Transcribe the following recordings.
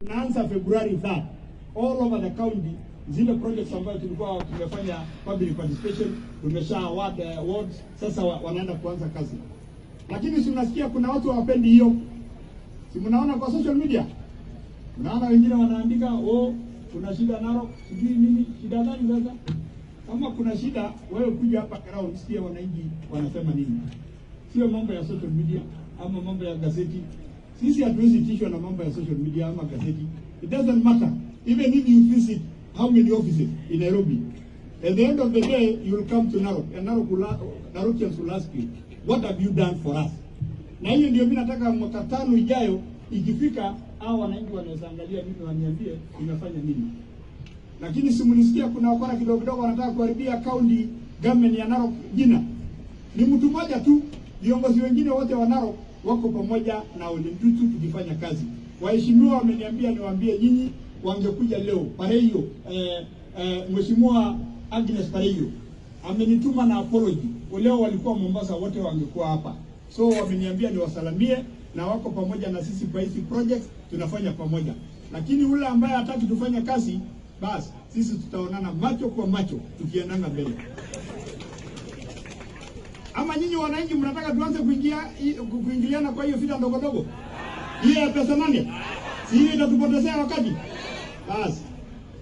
Tunaanza February 3rd all over the county, zile projects ambayo tulikuwa tumefanya public participation, tumesha award awards, sasa wanaenda kuanza kazi. Lakini si unasikia kuna watu hawapendi hiyo, si mnaona kwa social media, unaona wengine wanaandika, "Oh, kuna shida Narok," sijui nini. Shida gani sasa? Kama kuna shida, wewe kuja hapa ground, sikia wananchi wanasema nini, sio mambo ya social media ama mambo ya gazeti. Sisi hatuwezi tishwa na mambo ya social media ama gazeti. It doesn't matter even if you visit how many offices in Nairobi. At the end of the day, you will come to Narok, and Narokians will ask you, "What have you done for us?" Na hiyo ndio mimi nataka mwaka 5 ijayo ikifika, hao wananchi wanaweza angalia mimi waniambie nimefanya nini. Lakini si mlisikia kuna wakora kidogo kidogo wanataka kuharibia county government ya Narok jina. Ni mtu mmoja tu, viongozi wengine wote wa Narok wako pamoja na Ole Ntutu tukifanya kazi. Waheshimiwa wameniambia niwaambie nyinyi, wangekuja leo Pareyo, Mheshimiwa Agnes Pareyo amenituma na apology. Leo walikuwa Mombasa, wote wangekuwa hapa, so wameniambia niwasalamie na wako pamoja na sisi kwa hizi projects tunafanya pamoja, lakini ule ambaye hataki tufanye kazi, basi sisi tutaonana macho kwa macho tukiendanga mbele. Ama nyinyi wananchi mnataka tuanze kuingiliana kwa hiyo vita ndogo ndogo hiyo ya pesa nane? Si hiyo itatupotezea wakati? Basi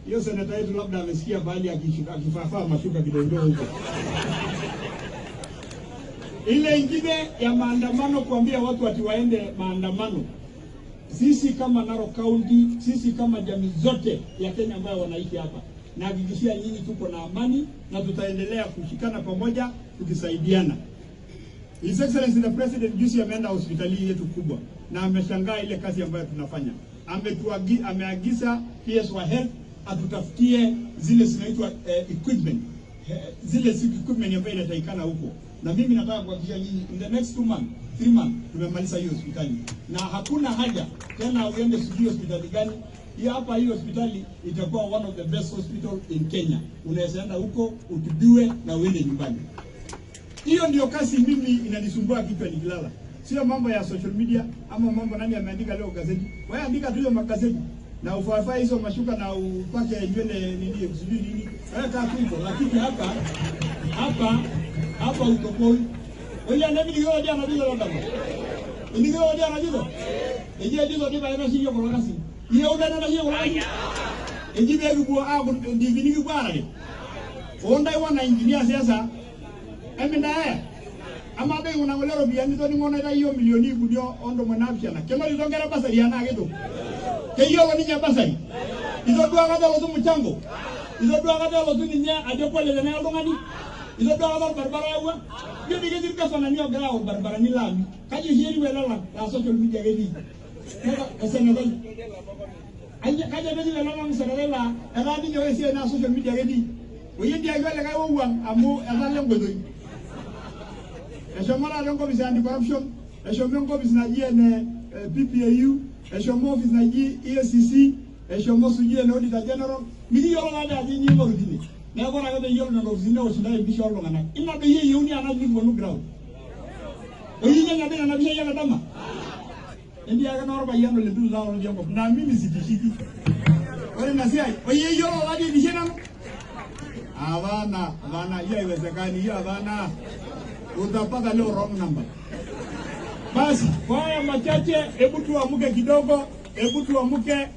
hiyo seneta yetu labda amesikia bahali akifafaa mashuka kidogo kidogo huko. Ile ingine ya maandamano, kuambia watu ati waende maandamano. Sisi kama Narok County, sisi kama jamii zote ya Kenya ambayo wanaishi hapa, nahakikishia nyinyi tuko na amani na tutaendelea kushikana pamoja tukisaidiana. His Excellency the President juzi ameenda hospitali yetu kubwa na ameshangaa ile kazi ambayo tunafanya. Ameagiza PS wa Health atutafutie zile zinaitwa equipment, zile equipment ambayo inatakikana huko, na mimi nataka kuhakikisha nyinyi in the next 2 months, 3 months tumemaliza hiyo hospitali, na hakuna haja tena uende sijui hospitali gani. Hii hapa, hii hospitali itakuwa one of the best hospital in Kenya. Unaweza enda huko utibiwe na uende nyumbani. Hiyo ndio kazi mimi inanisumbua kichwa nikilala. Sio mambo ya social media ama mambo nani ameandika leo gazeti. Wewe andika tu hiyo magazeti na ufafae hizo mashuka na upake nywele nini sijui nini. Wewe kaa tu hivyo, lakini hapa utokoi. Oya nemi digo dia na digo ndamo. Indigo dia na digo. Eje digo di ba na siyo ko kasi. Iyo una na siyo ko kasi. Eji be ku a ku ndi ni ku ara ni. Onda wana engineer siasa emindae ama be una ngole ropiyiani toning'o naitayio milioni 337. Kenotito nkera bursary enaa kitu? Keyiolo ninye bursary? Itodua akata elotu mchango? Itodua akata elotu ninye ajo pole teneya oltung'ani? Itodua akata orbaribara oyawua? Ijo dii ketii irgavanani oogira aau irbaribarani laami. Kaji oshi etiu ele lang laa social media ketii? Esenetai. Kaji apa etiu ele lang senetai laa etaa ninye ore esiai naa social media ketii? Oyie ndiaki olikae owuang' amu etala enkoitoi. Eshomo taata enkopis e anti-corruption, eshomo enkopis naji ene PPAU, eshomo office naji EACC, eshomo sijui ene Auditor General, mikiyiolo taadoi ajo inyoo ing'oru tine. Neeku ore ake peeyiolo nena opisini newosh intae empisha oltung'anak. Ina doi eyieuni ena nikiponu ground. Oyieu ninye doi nena pishai ele dama? Entiaki naa orpayian Ole Ntutu taata otii enkop naa mimi sitishiki. Ore ina siai, oyie iyiolo taadoi aitishie nanu? Hapana, hapana, hiyo haiwezekani, hiyo hapana. Utapata leo wrong number. Basi, kwa haya machache, hebu tuamke kidogo, hebu tuamke.